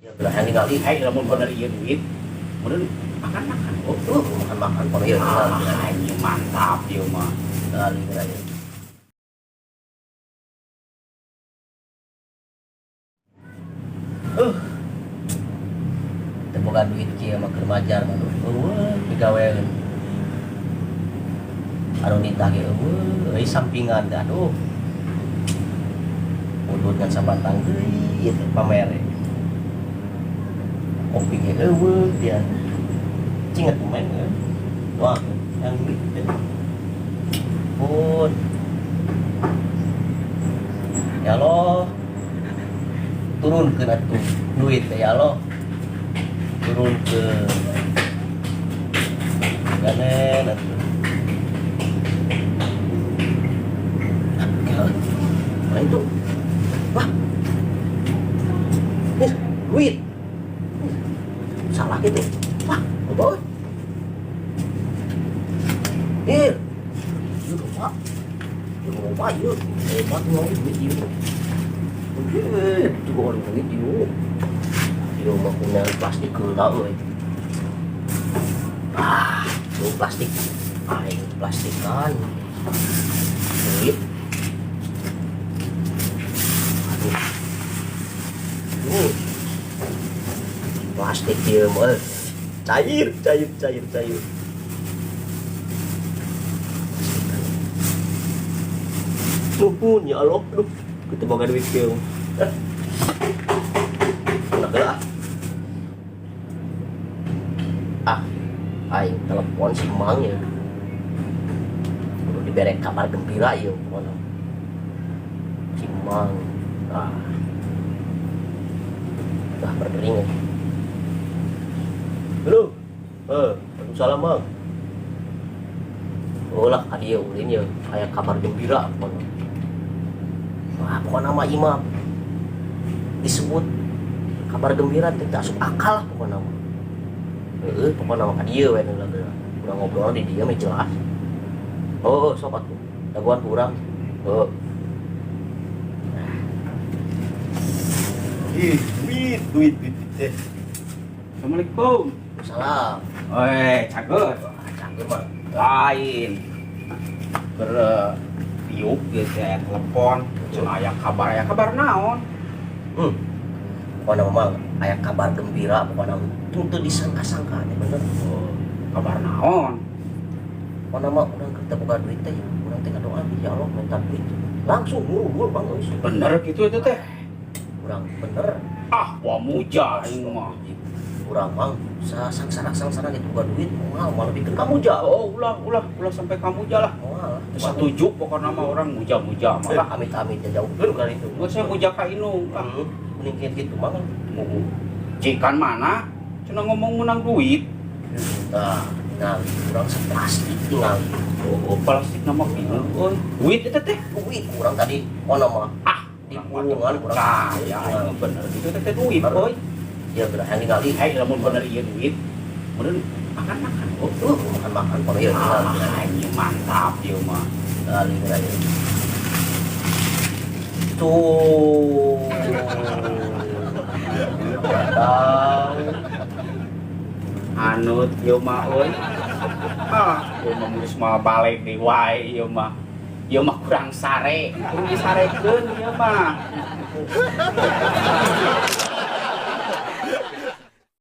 Ya geura hayang ningali. Hey, lamun bener ieu duit, meureun makan-makan. Oh, tuh makan-makan kono ieu. Ah, ini mantap ieu mah. Ningali geura ieu. Teu boga duit kieu mah keur majar mah eueuh digaweun. Anu nitah ge eueuh euy sampingan teh aduh. Udut ngan sabatang deui ieu teh pamere. Kopi ge eueuh dia. Cing atuh main euy. Wah, yang duit teh. Pun. Ya Allah. Turunkeun atuh duit teh ya Allah. Turunkeun. Ganen atuh. Ah, gila. Mana itu? Wah. Nih, duit. Salah gitu. Wah, apa? Ir. Ieu lupa. Ieu lupa ieu. Hebat mau duit ieu. Duit, juga orang duit ieu. Ieu mah punya plastik heula euy. Ah, itu plastik. Aing plastikan. Duit. Aduh. Ini plastik ieu mah. Cair, cair, cair, cair. Plastikan. Nuhun ya Allah, aduh, kita boga duit kieu. Eh. Enak lah. Ah, aing telepon si Mang ya. Kudu dibere kabar gembira ieu pokona. Si Mang. Ah. Dah berdering ya. Halo. Eh, waalaikumsalam Mang. Oh lah, ka dieu ulin ya, kayak kabar gembira pokona. Wah, pokoknya mah ieu mah disebut kabar gembira teh teu asup akal lah pokoknya mah. Heeh, pokoknya mah ka dieu we nu geura. Urang ngobrol di dieu mah jelas. Oh, sok atuh. Dagoan ku urang. Heeh. Ih, duit, duit, duit. Eh. Assalamualaikum. Salam. Oi, cager. Wah, cager mah. Lain. Ber diuk gitu ya, telepon, cenah aya kabar naon? Pokoknya mah aya kabar gembira pokoknya mah teu disangka-sangka teh bener. Oh, kabar naon? Pokoknya mah urang keur teu boga duit teh, urang teh ngadoa ya Allah minta duit. Langsung ngurul Bang euy. Bener gitu itu teh. Urang bener. Ah, wah muja aing mah. Urang mah sangsara-sangsara gitu boga duit moal moal lebihkeun ka muja. Oh, ulah, ulah, ulah sampai ka muja lah. Moal. Setuju pokoknya mah orang muja-muja malah. Amit-amit ya jauhkeun kali itu. Nggak saya muja ka indung ah. Mending gitu mah kan. Mau cikan mana? Cenah ngomong menang duit. Nah, nah, urang seplastik tinggal. Oh, oh, plastik nama bingung euy. Duit itu teh. Duit kurang tadi kono mah. Ah, di pulungan kurang. Percaya aing bener gitu teh duit euy. Ya geura hayang ningali. Hey, lamun bener ieu duit, meureun makan-makan. Oh, tuh makan-makan kono ieu tinggal. Ah, ini mantap ieu mah. Ningali geura ieu. Tuh. Tahu. Anut ieu mah euy. Ah, ieu mah geus mah balik deui wae ieu mah. Ieu mah kurang sare, kurang disarekeun ieu mah.